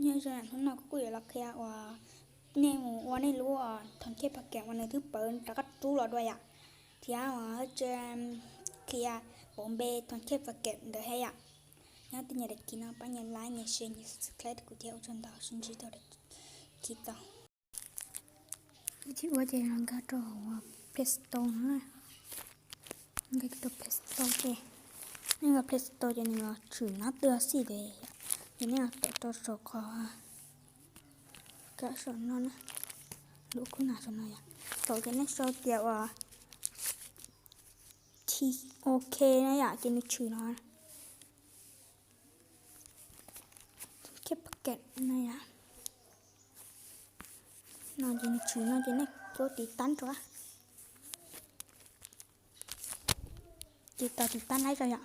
Nyob zoo, hnub no kuv kuj yuav los qhia uas nej mus ua nej lub thom khej pas kem uas nws twb pawv rov qab rub los dua yom, thiab uas qhia pauv npe thom khej pas kem ntawd thiab yom. Nyob tej nyuag daim kis no pab nyem like, nyem share, nyem subscribe kuv thiab, ua tsaug ntau, sib ntsib rau daim kis tau. Ib txhij ua ces los nkag rau hauv Play Store no na. Nkag rau Play Store ces, nej nkag Play Store ces nws los tshwm nab twg xij ces, ces nej los tawm rau saum qhov, saum no na, lub khub nas saum no yom. Thaum ces nej sau tias uas T O K na yom, ces nws tshwm no. Khej pas kem na yom. No ces nws tshwm no ces nej tuav tiv tab rau, ces tos tiv tab laib rau yom.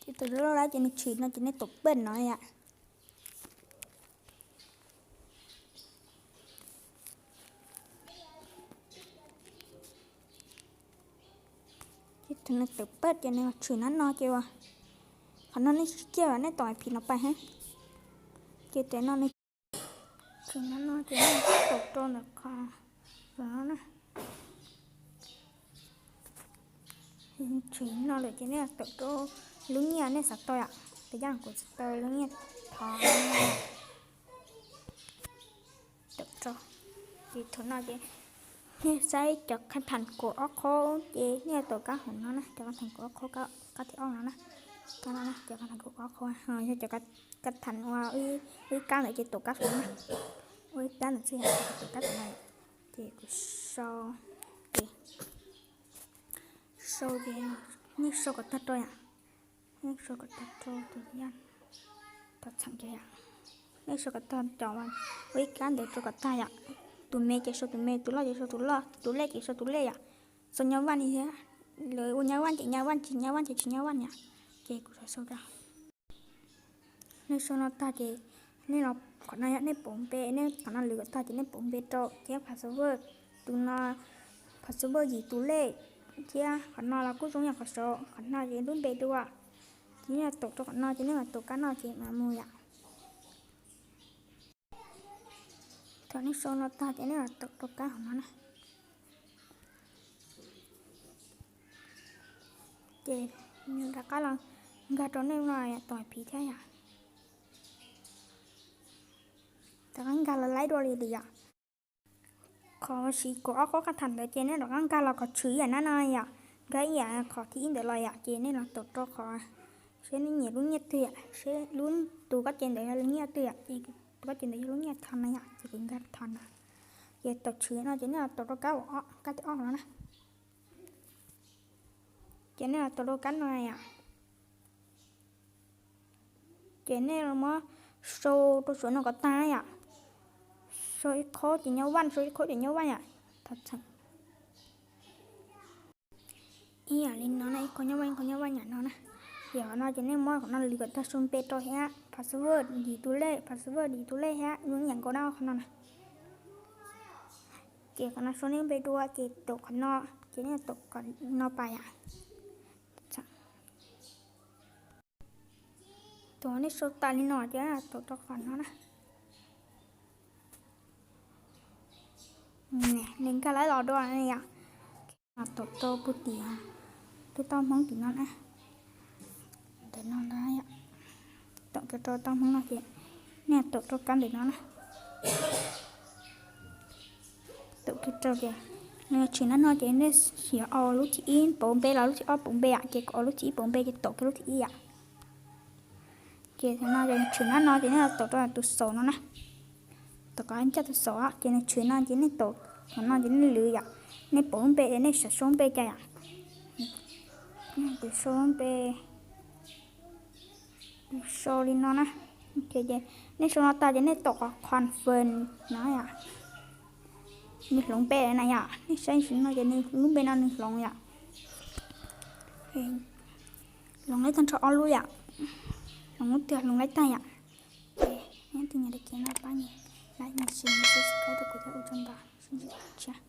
Ces tus loj lawm ces nws tshwm no ces nej tuav paj no yom. Ces thaum nws tawm paj ces nws tshwm nab no ces uas, qhov no nej tsis kiag los nej tos phim no pais heev. Ces tus no nws tshwm nab no ces nej tawm rau ntawm qhov no na. Tshwm no lawm ces nej tawm rau lub nyiaj nej xav tau yom. Tus yaj kuv xav tau lub nyiaj thov tawm rau. Ces thaum no ces nej saib cov khaj tham kaum ob qhaub ces nej yuav tau kab hauv no na, cov khaj tham kaum ob qhaub, kab thib ob no na. Cov khaj tham kaum ob qhaub yog cov khaj tham ua ib kab ntawd ces tau kab hauv no na. Ua ib kab ntawd xwb yom, tau kab hauv no. Ces kuv sau, ces sau ces nej sau kom tag rau yom. Nej sau kom tag rau tus yaj, thov txheem ces yom. Nej sau kom tag cov ua ib kab ntawd rau kom tag yom. Tus me ces sau tus me, tus loj ces sau tus loj, tus lej ces sau tus lej yom. Txog nyob vaj li thiab, lawv ua nyob vaj ces nyob vaj, tsis nyob vaj ces tsis nyob vaj yom. Ces kuv sau rau. Nej sau no tag ces nej los qhov no yom, nej pauv npe, nej qhov no lwv kom tag ces nej pauv npe rau thiab password. Tus no password yim tus lej, thiab qhov no los kuj zoo yam qhov saud, qhov no ces lub npe dua. Ces nej los tau rau qhov no ces nej los tau kab no ces mam mus yom. Thaum nej sau no tag ces nej los tau rau kab hauv no na. Ces nws rov qab los nkag rau nej no tau phim thiab yom. Rov qab nkag los laib dua li li yom. Qhov siv kaum ob qhaub khaj tham ntawd ces nej rov qab nkag los kom tshwm ib yam nab no yom. Nkag ib yam qhov thib ib ntawd los yom, ces nej los tau rau qhov, seb nej nyiam lub nyiaj twg yom, seb lub, tus koj ce ntawd yog lub nyiaj twg yom, ces tus koj ce ntawd yog lub nyiaj thov no yom, ces kuv nkag thov no. Ces tau tshwm no ces nej los tau rau kab, kab thib ob no na. Ces nej los tau rau kab no yom. Ces nej los muab sau rau saum no kom tag yom. Sau ib qhaub ces nyob vaj, sau ib qhaub ces nyob vaj yom. Thov txheem. Ib yam li no na, ib qho nyob vaj, ib qho nyob vaj yam no na. Ces qhov no ces nej muab qhov no lwv kom tag, sau npe rau thiab password yim tus lej, password yim tus lej thiab zoo ib yam nkaus na qhov no na. Ces qhov no sau nej npe dua ces tau qhov no, ces nej tau qhov no pais yom. Thaum nej sau tas li no ces tau rau qhov no na. Nws nkag laib los dua yom. Tau rau puag tim tus toj Hmoob tim no na. Ntawm no, tau kiag rau toj Hmoob no ces nej tau rau kab ntawm no na. Tau kiag rau ces nws tshwm nab no ces nej yuav ua lub thib ib pauv npe los lub thib ob pauv npe yom, ces kuv ua lub thib ib pauv npe ces tau kiag lub thib ib yom. Ces thaum no ces nws tshwm nab no ces nej tau rau tus xaus no na. Tau kom ncaj tus xaus ces nws tshwm no ces nej tau, thaum no ces nej lwv yom, nej pauv lub npe es nej xav sau lub npe cas yom. Kuv sau lub npe, sau li no na. Ces nej sau no tas ces nej tau qhov confirm no yom. Nws hloov npe na yom, nej saib no ces nws lub npe no nws hloov yom. Hloov laib tag nrho ob lub yom. Hloov lub twg hloov laib tag yom. Ces nej tus nyuam daim kiv no pab nyem like, nyem share, nyem subscribe rau kuv thiab, ua tsaug ntau, sib ntsib dua tshiab.